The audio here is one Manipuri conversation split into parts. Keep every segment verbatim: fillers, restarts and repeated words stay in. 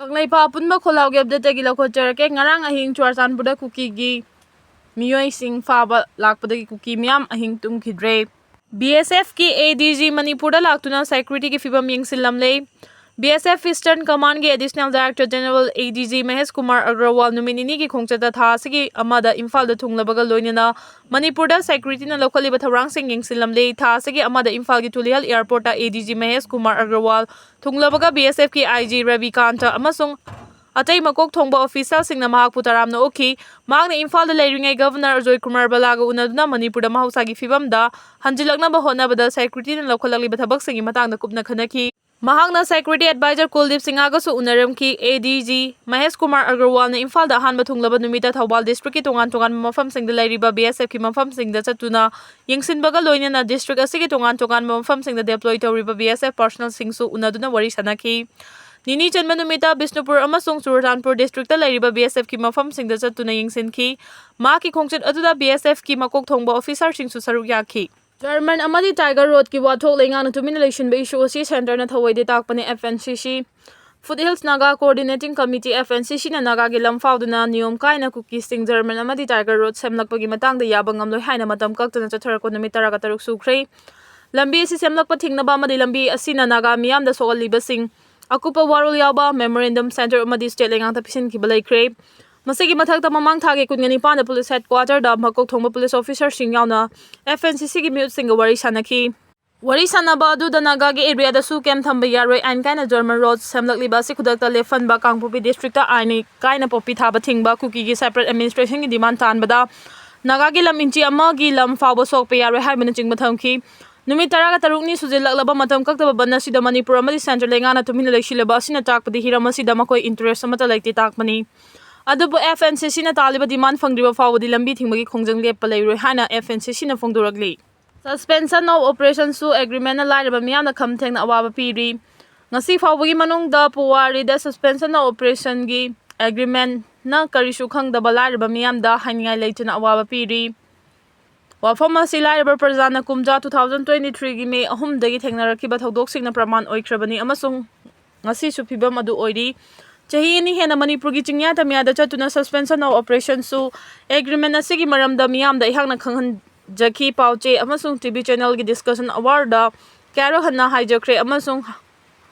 ꯀꯪꯂꯩꯄꯥꯛ ꯑꯄꯨꯟꯕ ꯈꯣꯜꯂꯥꯎꯒꯤ ꯑꯞꯗꯦꯠꯇꯒꯤ ꯂꯧꯈꯠꯆꯔꯛꯀꯦ꯫ ꯉꯔꯥꯡ ꯑꯍꯤꯡ ꯆꯨꯔꯆꯥꯟꯄꯨꯔꯗ ꯀꯨꯀꯤꯒꯤ ꯃꯤꯑꯣꯏꯁꯤꯡ ꯐꯥꯕ ꯂꯥꯛꯄꯗꯒꯤ ꯀꯨꯀꯤ ꯃꯤꯌꯥꯝ ꯑꯍꯤꯡ ꯇꯨꯝꯈꯤꯗ꯭ꯔꯦ꯫ ꯕꯤ ꯑꯦꯁ ꯑꯦꯐꯀꯤ ꯑꯦ ꯗꯤ ꯖꯤ ꯃꯅꯤꯄꯨꯔꯗ ꯂꯥꯛꯇꯨꯅ ꯁꯦꯀ꯭ꯌꯨꯔꯤꯇꯤꯒꯤ ꯐꯤꯕꯝ ꯌꯦꯡꯁꯤꯜꯂꯝꯂꯦ꯫ ꯕꯤ ꯑꯦꯁ ꯑꯦꯐ ꯏꯁꯇꯔꯟ ꯀꯃꯥꯟꯒꯤ additional director general A D G Mahesh Kumar Agarwal ꯅꯨꯃꯤꯠ ꯅꯤꯅꯤꯒꯤ ꯈꯣꯡꯆꯠꯇ ꯊꯥ ꯑꯁꯤꯒꯤ ꯑꯃꯗ ꯏꯝꯐꯥꯜꯗ ꯊꯨꯡꯂꯕꯒ ꯂꯣꯏꯅꯅ ꯃꯅꯤꯄꯨꯔꯗ ꯁꯦꯀ꯭ꯌꯨꯔꯤꯇꯤꯅ ꯂꯧꯈꯠꯂꯤꯕ ꯊꯧꯔꯥꯡꯁꯤꯡ ꯌꯦꯡꯁꯤꯜꯂꯝꯂꯦ꯫ ꯊꯥ ꯑꯁꯤꯒꯤ ꯑꯃꯗ ꯏꯝꯐꯥꯜꯒꯤ ꯇꯨꯂꯤꯍꯜ ꯑꯦꯌꯔꯄꯣꯔꯠꯇ ꯑꯦ D G Mahesh Kumar ꯑꯒ꯭ꯔꯋꯥꯜ ꯊꯨꯡꯂꯕꯒ B ꯑꯦꯁ ꯑꯦꯐꯀꯤ ꯑꯥꯏ ꯖꯤ ꯔꯕꯤꯀꯥꯟꯇ ꯑꯃꯁꯨꯡ ꯑꯇꯩ ꯃꯀꯣꯛ ꯊꯣꯡꯕ ꯑꯣꯐꯤꯁꯤꯌꯦꯜꯁꯤꯡꯅ ꯃꯍꯥꯛꯄꯨ ꯇꯔꯥꯝꯅ ꯑꯣꯛꯈꯤ꯫ ꯃꯍꯥꯛꯅ ꯏꯝꯐꯥꯜꯗ ꯂꯩꯔꯤꯉꯩ ꯒꯕꯔꯅꯔ ꯑꯖꯣꯏ ꯀꯨꯃꯥꯔ ꯕꯂꯥꯒ ꯎꯅꯗꯨꯅ ꯃꯅꯤꯄꯨꯔꯗ ꯃꯍꯧꯁꯥꯒꯤ ꯐꯤꯕꯝꯗ ꯍꯟꯖꯤꯜꯂꯛꯅꯕ ꯍꯣꯠꯅꯕꯗ ꯁꯦꯀ꯭ꯌꯨꯔꯤꯇꯤꯅ ꯂꯧꯈꯠꯂꯛꯂꯤꯕ ꯊꯕꯛꯁꯤꯡꯒꯤ ꯃꯇꯥꯡꯗ ꯀꯨꯞꯅ ꯈꯟꯅꯈꯤ꯫ ꯃꯍꯥꯛꯅ ꯁꯦꯀ꯭ꯌꯨꯔꯤꯇꯤ ꯑꯦꯗꯚꯥꯏꯖꯔ ꯀꯨꯜꯗꯤꯞ ꯁꯤꯡꯍꯒꯁꯨ ꯎꯅꯔꯝꯈꯤ꯫ ꯑꯦ ꯗꯤ ꯖꯤ ꯃꯍꯦꯁ ꯀꯨꯃꯥꯔ ꯑꯒ꯭ꯔꯋꯥꯜꯅ ꯏꯝꯐꯥꯜꯗ ꯑꯍꯥꯟꯕ ꯊꯨꯡꯂꯕ ꯅꯨꯃꯤꯠꯇ ꯊꯧꯕꯥꯜ ꯗꯤꯁꯇ꯭ꯔꯤꯛꯀꯤ ꯇꯣꯉꯥꯟ ꯇꯣꯉꯥꯟꯕ ꯃꯐꯝꯁꯤꯡꯗ ꯂꯩꯔꯤꯕ ꯕꯤ ꯑꯦꯁ ꯑꯦꯐꯀꯤ ꯃꯐꯝꯁꯤꯡꯗ ꯆꯠꯇꯨꯅ ꯌꯦꯡꯁꯤꯟꯕꯒ ꯂꯣꯏꯅꯅ ꯗꯤꯁꯇ꯭ꯔꯤꯛ ꯑꯁꯤꯒꯤ ꯇꯣꯉꯥꯟ ꯇꯣꯉꯥꯟꯕ ꯃꯐꯝꯁꯤꯡꯗ ꯗꯦꯄ꯭ꯂꯣꯏ ꯇꯧꯔꯤꯕ ꯕꯤ ꯑꯦꯁ ꯑꯦꯐ ꯄꯥꯔꯁꯣꯅꯦꯜꯁꯤꯡꯁꯨ ꯎꯅꯗꯨꯅ ꯋꯥꯔꯤ ꯁꯥꯟꯅꯈꯤ꯫ ꯅꯤꯅꯤ ꯆꯟꯕ ꯅꯨꯃꯤꯠꯇ ꯕꯤꯁꯅꯨꯄꯨꯔ ꯑꯃꯁꯨꯡ ꯆꯨꯔꯆꯥꯟꯄꯨꯔ ꯗꯤꯁꯇ꯭ꯔꯤꯛꯇ ꯂꯩꯔꯤꯕ ꯕꯤ ꯑꯦꯁ ꯑꯦꯐꯀꯤ ꯃꯐꯝꯁꯤꯡꯗ ꯆꯠꯇꯨꯅ ꯌꯦꯡꯁꯤꯟꯈꯤ꯫ ꯃꯍꯥꯛꯀꯤ ꯈꯣꯡꯆꯠ ꯑꯗꯨꯗ ꯕꯤ ꯑꯦꯁ ꯑꯦꯐꯀꯤ ꯃꯀꯣꯛ ꯊꯣꯡꯕ ꯑꯣꯐꯤꯁꯥꯔꯁꯤꯡꯁꯨ ꯁꯔꯨꯛ ꯌꯥꯈꯤ꯫ ꯖꯔꯃꯟ ꯑꯃꯗꯤ ꯇꯥꯏꯒꯔ ꯔꯣꯗꯀꯤ ꯋꯥꯊꯣꯛ ꯂꯩꯉꯥꯛꯅ ꯇꯨꯃꯤꯟꯅ ꯂꯩꯁꯤꯟꯕ ꯏꯁꯨ ꯑꯁꯤ ꯁꯦꯟꯇꯔꯅ ꯊꯧꯑꯣꯏꯗꯦ ꯇꯥꯛꯄꯅꯤ F N C C. Foot hills Naga coordinating committee, F N C ꯁꯤꯅ ꯅꯥꯒꯥꯒꯤ ꯂꯝ ꯐꯥꯎꯗꯨꯅ ꯅꯤꯌꯣꯝ ꯀꯥꯏꯅ ꯀꯨꯀꯤꯁꯤꯡ ꯖꯔꯃꯟ ꯑꯃꯗꯤ ꯇꯥꯏꯒꯔ ꯔꯣꯗ ꯁꯦꯝꯂꯛꯄꯒꯤ ꯃꯇꯥꯡꯗ ꯌꯥꯕ ꯉꯝꯂꯣꯏ ꯍꯥꯏꯅ ꯃꯇꯝ ꯀꯛꯇꯅ ꯆꯠꯊꯔꯛꯄ ꯅꯨꯃꯤꯠ ꯇꯔꯥꯒ ꯇꯔꯨꯛ ꯁꯨꯈ꯭ꯔꯦ꯫ ꯂꯝꯕꯤ ꯑꯁꯤ ꯁꯦꯝꯂꯛꯄ ꯊꯤꯡꯅꯕ ꯑꯃꯗꯤ ꯂꯝꯕꯤ ꯑꯁꯤꯅ ꯅꯥꯒꯥ ꯃꯤꯌꯥꯝꯗ ꯁꯣꯛꯍꯜꯂꯤꯕꯁꯤꯡ ꯑꯀꯨꯞꯄ ꯋꯥꯔꯣꯜ ꯌꯥꯎꯕ ꯃꯦꯃꯣꯔꯦꯟꯗꯝ ꯁꯦꯟꯇꯔ ꯑꯃꯗꯤ ꯁ꯭ꯇꯦꯠ ꯂꯩꯉꯥꯛꯇ ꯄꯤꯁꯤꯟꯈꯤꯕ ꯂꯩꯈ꯭ꯔꯦ꯫ ꯃꯁꯤꯒꯤ ꯃꯊꯛꯇ ꯃꯃꯥꯡ ꯊꯥꯒꯤ ꯀꯨꯟꯒ ꯅꯤꯄꯥꯟꯗ ꯄꯨꯂꯤꯁ ꯍꯦꯗꯀ꯭ꯋꯥꯇꯔꯗ ꯃꯀꯣꯛ ꯊꯣꯡꯕ ꯄꯨꯂꯤꯁ ꯑꯣꯐꯤꯁꯥꯔꯁꯤꯡ ꯌꯥꯎꯅ ꯑꯦꯐ ꯑꯦꯟ ꯁꯤ ꯁꯤꯒꯤ ꯃꯤꯍꯨꯠꯁꯤꯡꯒ ꯋꯥꯔꯤ ꯁꯥꯟꯅꯈꯤ꯫ ꯋꯥꯔꯤ ꯁꯥꯟꯅꯕ ꯑꯗꯨꯗ ꯅꯥꯒꯥꯒꯤ ꯑꯦꯔꯤꯌꯥꯗꯁꯨ ꯀꯦꯝ ꯊꯝꯕ ꯌꯥꯔꯣꯏ, ꯑꯥꯏꯟ ꯀꯥꯏꯅ ꯖꯔꯃꯟ ꯔꯣꯗ ꯁꯦꯝꯂꯛꯂꯤꯕ ꯑꯁꯤ ꯈꯨꯗꯛꯇ ꯂꯦꯞꯍꯟꯕ, ꯀꯥꯡꯄꯣꯛꯄꯤ ꯗꯤꯁꯇ꯭ꯔꯤꯛꯇ ꯑꯥꯏꯟ ꯀꯥꯏꯅ ꯄꯣꯄꯤ ꯊꯥꯕ ꯊꯤꯡꯕ, ꯀꯨꯀꯤꯒꯤ ꯁꯦꯄꯔꯦꯠ ꯑꯦꯗꯃꯤꯅꯤꯁꯇ꯭ꯔꯦꯁꯟꯒꯤ ꯗꯤꯃꯥꯟ ꯇꯥꯟꯕꯗ ꯅꯥꯒꯥꯒꯤ ꯂꯝ ꯏꯟꯆꯤ ꯑꯃꯒꯤ ꯂꯝ ꯐꯥꯎꯕ ꯁꯣꯛꯄ ꯌꯥꯔꯣꯏ ꯍꯥꯏꯕꯅꯆꯤꯡꯕ ꯊꯝꯈꯤ꯫ ꯅꯨꯃꯤꯠ ꯇꯔꯥꯒ ꯇꯔꯨꯛꯅꯤ ꯁꯨꯖꯤꯜꯂꯛꯂꯕ ꯃꯇꯝ ꯀꯛꯇꯕ ꯕꯟ ꯑꯁꯤꯗ ꯃꯅꯤꯄꯨꯔ ꯑꯃꯗꯤ ꯁꯦꯟꯇ꯭ꯔꯦꯜ ꯂꯩꯉꯥꯛꯅ ꯇꯨꯃꯤꯟꯅ ꯂꯩꯁꯤꯜꯂꯕ ꯑꯁꯤꯅ ꯇꯥꯛꯄꯗꯤ ꯍꯤꯔꯝ ꯑꯁꯤꯗ ꯃꯈꯣꯏ ꯏꯟꯇꯔꯦꯁ ꯑꯃꯠꯇ ꯂꯩꯇꯦ ꯇꯥꯛꯄꯅꯤ꯫ ꯑꯗꯨꯕꯨ ꯑꯦꯐ ꯑꯦꯟ ꯁꯤ ꯁꯤꯅ ꯇꯥꯜꯂꯤꯕ ꯗꯤꯃꯥꯟ ꯐꯪꯗ꯭ꯔꯤꯕ ꯐꯥꯎꯕꯗꯤ ꯂꯝꯕꯤ ꯊꯤꯡꯕꯒꯤ ꯈꯣꯡꯖꯪ ꯂꯦꯞꯄ ꯂꯩꯔꯣꯏ ꯍꯥꯏꯅ ꯑꯦꯐ ꯑꯦꯟ ꯁꯤ ꯁꯤꯅ ꯐꯣꯡꯗꯣꯔꯛꯂꯤ꯫ Suspension of Operation ꯁꯨ ꯑꯦꯒ꯭ꯔꯤꯃꯦꯟꯅ ꯂꯥꯏꯔꯕ ꯃꯤꯌꯥꯝꯗ ꯈꯝ ꯊꯦꯡꯅ ꯑꯋꯥꯕ ꯄꯤꯔꯤ꯫ ꯉꯁꯤ ꯐꯥꯎꯕꯒꯤ ꯃꯅꯨꯡꯗ ꯄꯨꯋꯥꯔꯤꯗ ꯁꯁꯄꯦꯟꯁꯟ ꯑꯣꯄꯔꯦꯁꯟꯒꯤ ꯑꯦꯒ꯭ꯔꯤꯃꯦꯟꯅ ꯀꯔꯤꯁꯨ ꯈꯪꯗꯕ ꯂꯥꯏꯔꯕ ꯃꯤꯌꯥꯝꯗ ꯍꯥꯏꯅꯤꯡꯉꯥꯏ ꯂꯩꯇꯅ ꯑꯋꯥꯕ ꯄꯤꯔꯤ꯫ ꯋꯥꯐꯝ ꯑꯁꯤ ꯂꯥꯏꯔꯕ ꯄ꯭ꯔꯖꯥꯅ ꯀꯨꯝꯖꯥ two thousand twenty three ꯒꯤ ꯃꯦ ꯑꯍꯨꯝꯗꯒꯤ ꯊꯦꯡꯅꯔꯛꯈꯤꯕ ꯊꯧꯗꯣꯛꯁꯤꯡꯅ ꯄ꯭ꯔꯃꯥꯟ ꯑꯣꯏꯈ꯭ꯔꯕꯅꯤ ꯑꯃꯁꯨꯡ ꯉꯁꯤꯁꯨ ꯐꯤꯕꯝ ꯑꯗꯨ ꯑꯣꯏꯔꯤ꯫ ꯆꯍꯤ ꯑꯅꯤ ꯍꯦꯟꯅ ꯃꯅꯤꯄꯨꯔꯒꯤ ꯆꯤꯡꯌꯥ ꯇꯝꯌꯥꯗ ꯆꯠꯇꯨꯅ suspension of operationꯁꯨ agreement ꯑꯁꯤꯒꯤ ꯃꯔꯝꯗ ꯃꯤꯌꯥꯝꯗ ꯑꯩꯍꯥꯛꯅ ꯈꯪꯍꯟꯖꯈꯤ꯫ ꯄꯥꯎꯆꯦ ꯑꯃꯁꯨꯡ ꯇꯤ ꯚꯤ ꯆꯦꯅꯦꯜꯒꯤ discussion hourꯗ ꯀꯌꯥꯔꯛ ꯍꯟꯅ ꯍꯥꯏꯖꯈ꯭ꯔꯦ ꯑꯃꯁꯨꯡ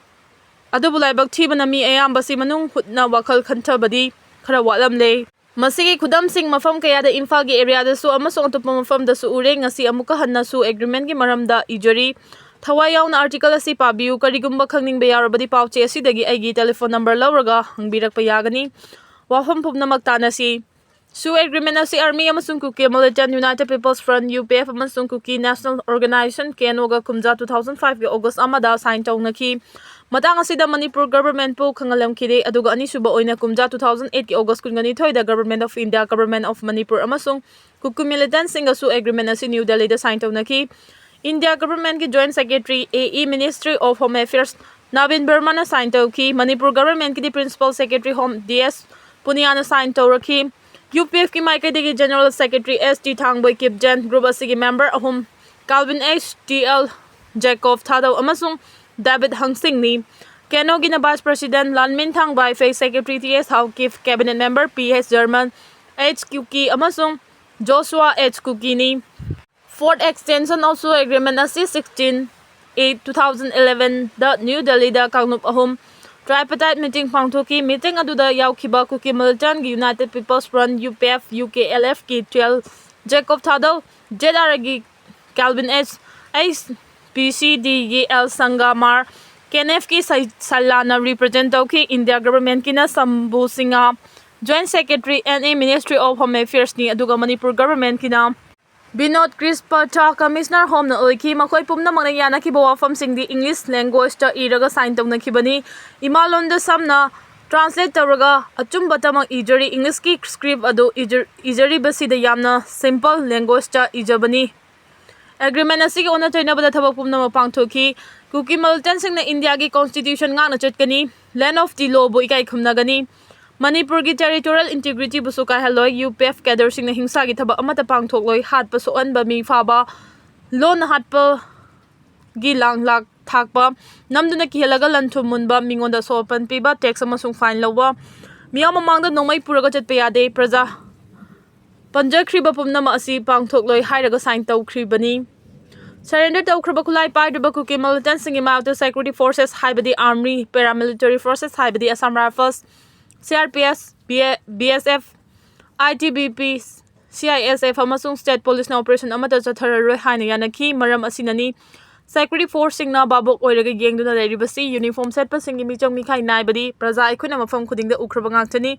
ꯑꯗꯨꯕꯨ ꯂꯥꯏꯕꯛ ꯊꯤꯕꯅ ꯃꯤ ꯑꯌꯥꯝꯕꯁꯤ ꯃꯅꯨꯡ ꯍꯨꯠꯅ ꯋꯥꯈꯜ ꯈꯟꯊꯕꯗꯤ ꯈꯔ ꯋꯥꯠꯂꯝꯂꯦ꯫ ꯃꯁꯤꯒꯤ ꯈꯨꯗꯝꯁꯤꯡ ꯃꯐꯝ ꯀꯌꯥꯗ ꯏꯝꯐꯥꯜꯒꯤ areaꯗꯁꯨ ꯑꯃꯁꯨꯡ ꯑꯇꯣꯞꯄ ꯃꯐꯝꯗꯁꯨ ꯎꯔꯦ꯫ ꯉꯁꯤ ꯑꯃꯨꯛꯀ ꯍꯟꯅꯁꯨ agreementꯀꯤ ꯃꯔꯝꯗ ꯏꯖꯔꯤ꯫ ꯊꯋꯥꯏ ꯌꯥꯎꯅ article ꯑꯁꯤ ꯄꯥꯕꯤꯌꯨ꯫ ꯀꯔꯤꯒꯨꯝꯕ ꯈꯪꯅꯤꯡꯕ ꯌꯥꯎꯔꯕꯗꯤ ꯄꯥꯎꯆꯦ ꯑꯁꯤꯗꯒꯤ ꯑꯩꯒꯤ telephone number ꯂꯧꯔꯒ ꯍꯪꯕꯤꯔꯛꯄ ꯌꯥꯒꯅꯤ꯫ ꯋꯥꯐꯝ ꯄꯨꯝꯅꯃꯛ ꯇꯥꯟꯅꯁꯤ꯫ ꯁꯨ agreement ꯑꯁꯤ Army ꯑꯃꯁꯨꯡ Kuki Militant United People's Front, U P F, ꯑꯃꯁꯨꯡ Kuki National Organization, K N Oꯒ ꯀꯨꯝꯖꯥ two thousand fiveꯀꯤ August ꯑꯃꯗ sign ꯇꯧꯅꯈꯤ꯫ ꯃꯇꯥꯡ ꯑꯁꯤꯗ ꯃꯅꯤꯄꯨꯔ governmentꯄꯨ ꯈꯪꯍꯜꯂꯝꯈꯤꯗꯦ, ꯑꯗꯨꯒ ꯑꯅꯤꯁꯨꯕ ꯑꯣꯏꯅ ꯀꯨꯝꯖꯥ two thousand eightꯀꯤ August ꯀꯨꯟꯒꯅꯤꯊꯣꯏꯗ Government of India, Government of Manipur ꯑꯃꯁꯨꯡ Kuki militantꯁꯤꯡꯒꯁꯨ agreement ꯑꯁꯤ New Delhiꯗ sign ꯇꯧꯅꯈꯤ꯫ India governmentꯀꯤ Joint Secretary, A E, Ministry of Home Affairs, Nabin ꯕꯔꯃꯥꯅ sign ꯇꯧꯈꯤ꯫ Manipur governmentꯀꯤꯗꯤ Principal Secretary Home, D S ꯄꯨꯅꯤꯌꯥꯅ sign ꯇꯧꯔꯛꯈꯤ꯫ UPFꯀꯤ ꯃꯥꯏꯀꯩꯗꯒꯤ General Secretary S T ꯊꯥꯡꯕꯣꯏ ꯀꯤꯞꯖꯦꯟ, group ꯑꯁꯤꯒꯤ member ꯑꯍꯨꯝ, Calvin H, T L Jacob ꯊꯥꯗꯧ ꯑꯃꯁꯨꯡ David ꯍꯪꯁꯤꯡꯅꯤ꯫ KNOꯒꯤꯅ Vice President ꯂꯥꯟꯃꯤꯟ ꯊꯥꯡꯕꯥꯏꯐꯩ, Secretary T S Haokip, Cabinet member P H German, H Kuki ꯑꯃꯁꯨꯡ Joshua H Kukiꯅꯤ꯫ Fourth extension of SoO agreement ꯑꯁꯤ sixteen eight two thousand elevenꯗ New Delhiꯗ ꯀꯥꯡꯂꯨꯞ ꯑꯍꯨꯝ tripartite meeting ꯄꯥꯡꯊꯣꯛꯈꯤ꯫ Meeting ꯑꯗꯨꯗ ꯌꯥꯎꯈꯤꯕ Kuki Militantꯀꯤ United People's Front, UPF, UKLFꯀꯤ T L Jacob ꯊꯥꯗꯧ, ZRAꯒꯤ Calvin H, HPCDꯒꯤ L Sangamar, KNFꯀꯤ ꯁꯩ-, ꯁꯂꯥꯅ represent ꯇꯧꯈꯤ꯫ India governmentꯀꯤꯅ ꯁꯝꯕꯨ Singh, Joint Secretary, NA, Ministry of Home Affairsꯅꯤ, ꯑꯗꯨꯒ ꯃꯅꯤꯄꯨꯔ governmentꯀꯤꯅ ꯕꯤꯅꯣꯗ ꯀ꯭ꯔꯤꯁꯄꯥꯊꯥ, Commissioner Homeꯅ ꯑꯣꯏꯈꯤ꯫ ꯃꯈꯣꯏ ꯄꯨꯝꯅꯃꯛꯅ ꯌꯥꯅꯈꯤꯕ ꯋꯥꯐꯝꯁꯤꯡꯗꯤ English languageꯇ ꯏꯔꯒ sign ꯇꯧꯅꯈꯤꯕꯅꯤ꯫ ꯏꯃꯥ ꯂꯣꯟꯗ ꯁꯝꯅ translate ꯇꯧꯔꯒ ꯑꯆꯨꯝꯕꯇꯃꯛ ꯏꯖꯔꯤ꯫ Englishꯀꯤ script ꯑꯗꯨ ꯏꯖ-, ꯏꯖꯔꯤꯕꯁꯤꯗ ꯌꯥꯝꯅ simple languageꯇ ꯏꯖꯕꯅꯤ꯫ Agreement ꯑꯁꯤꯒꯤ ꯑꯣꯟꯅ ꯇꯩꯅꯕꯗ ꯊꯕꯛ ꯄꯨꯝꯅꯃꯛ ꯄꯥꯡꯊꯣꯛꯈꯤ꯫ Kuki militantꯁꯤꯡꯅ Indiaꯒꯤ constitution ꯉꯥꯛꯅ ꯆꯠꯀꯅꯤ, land of the lawꯕꯨ ꯏꯀꯥꯏ ꯈꯨꯝꯅꯒꯅꯤ, ꯃꯅꯤꯄꯨꯔꯒꯤ territorial integrityꯕꯨꯁꯨ ꯀꯥꯏꯍꯜꯂꯣꯏ, UPF cadreꯁꯤꯡꯅ ꯍꯤꯡꯁꯥꯒꯤ ꯊꯕꯛ ꯑꯃꯠꯇ ꯄꯥꯡꯊꯣꯛꯂꯣꯏ, ꯍꯥꯠꯄ, ꯁꯣꯛꯍꯟꯕ, ꯃꯤ ꯐꯥꯕ, ꯂꯣꯟꯅ ꯍꯥꯠꯄꯒꯤ ꯂꯥꯡ ꯂꯥꯛ ꯊꯥꯛꯄ, ꯅꯝꯗꯨꯅ ꯀꯤꯍꯜꯂꯒ ꯂꯟ ꯊꯨꯝ ꯃꯨꯟꯕ, ꯃꯤꯉꯣꯟꯗ ꯑꯁꯣꯛ ꯑꯄꯟ ꯄꯤꯕ, ꯇꯦꯛꯁ ꯑꯃꯁꯨꯡ ꯐꯥꯏꯟ ꯂꯧꯕ, ꯃꯤꯌꯥꯝ ꯃꯃꯥꯡꯗ ꯅꯣꯡꯃꯩ ꯄꯨꯔꯒ ꯆꯠꯄ ꯌꯥꯗꯦ, ꯄ꯭ꯔꯖꯥ ꯄꯟꯖꯈ꯭ꯔꯤꯕ ꯄꯨꯝꯅꯃꯛ ꯑꯁꯤ ꯄꯥꯡꯊꯣꯛꯂꯣꯏ ꯍꯥꯏꯔꯒ ꯁꯥꯏꯟ ꯇꯧꯈ꯭ꯔꯤꯕꯅꯤ꯫ ꯁꯔꯦꯟꯗꯔ ꯇꯧꯈ꯭ꯔꯕ ꯈꯨꯠꯂꯥꯏ ꯄꯥꯏꯗ꯭ꯔꯤꯕ ꯀꯨꯀꯤ ꯃꯤꯂꯤꯇꯦꯟꯁꯤꯡꯒꯤ ꯃꯥꯌꯣꯛꯇ ꯁꯦꯀ꯭ꯌꯨꯔꯤꯇꯤ ꯐꯣꯔꯁꯦꯁ ꯍꯥꯏꯕꯗꯤ ꯑꯥꯔꯃꯤ, ꯄꯦꯔꯥꯃꯤꯂꯤꯇꯔꯤ ꯐꯣꯔꯁꯦꯁ ꯍꯥꯏꯕꯗꯤ Assam rifles, C R P F, B S F, I T B P, C I S F ꯑꯃꯁꯨꯡ ꯁ꯭ꯇꯦꯠ ꯄꯨꯂꯤꯁꯅ ꯑꯣꯄꯔꯦꯁꯟ ꯑꯃꯠꯇ ꯆꯠꯊꯔꯔꯣꯏ ꯍꯥꯏꯅ ꯌꯥꯅꯈꯤ꯫ ꯃꯔꯝ ꯑꯁꯤꯅꯅꯤ ꯁꯦꯀ꯭ꯌꯨꯔꯤꯇꯤ ꯐꯣꯔꯁꯁꯤꯡꯅ ꯚꯥꯕꯣꯛ ꯑꯣꯏꯔꯒ ꯌꯦꯡꯗꯨꯅ ꯂꯩꯔꯤꯕꯁꯤ꯫ ꯌꯨꯅꯤꯐꯣꯔꯝ ꯁꯦꯠꯄꯁꯤꯡꯒꯤ ꯃꯤꯆꯪ ꯃꯤꯈꯥꯏ ꯅꯥꯏꯕꯗꯤ ꯄ꯭ꯔꯖꯥ ꯑꯩꯈꯣꯏꯅ ꯃꯐꯝ ꯈꯨꯗꯤꯡꯗ ꯎꯈ꯭ꯔꯕ ꯉꯥꯛꯇꯅꯤ꯫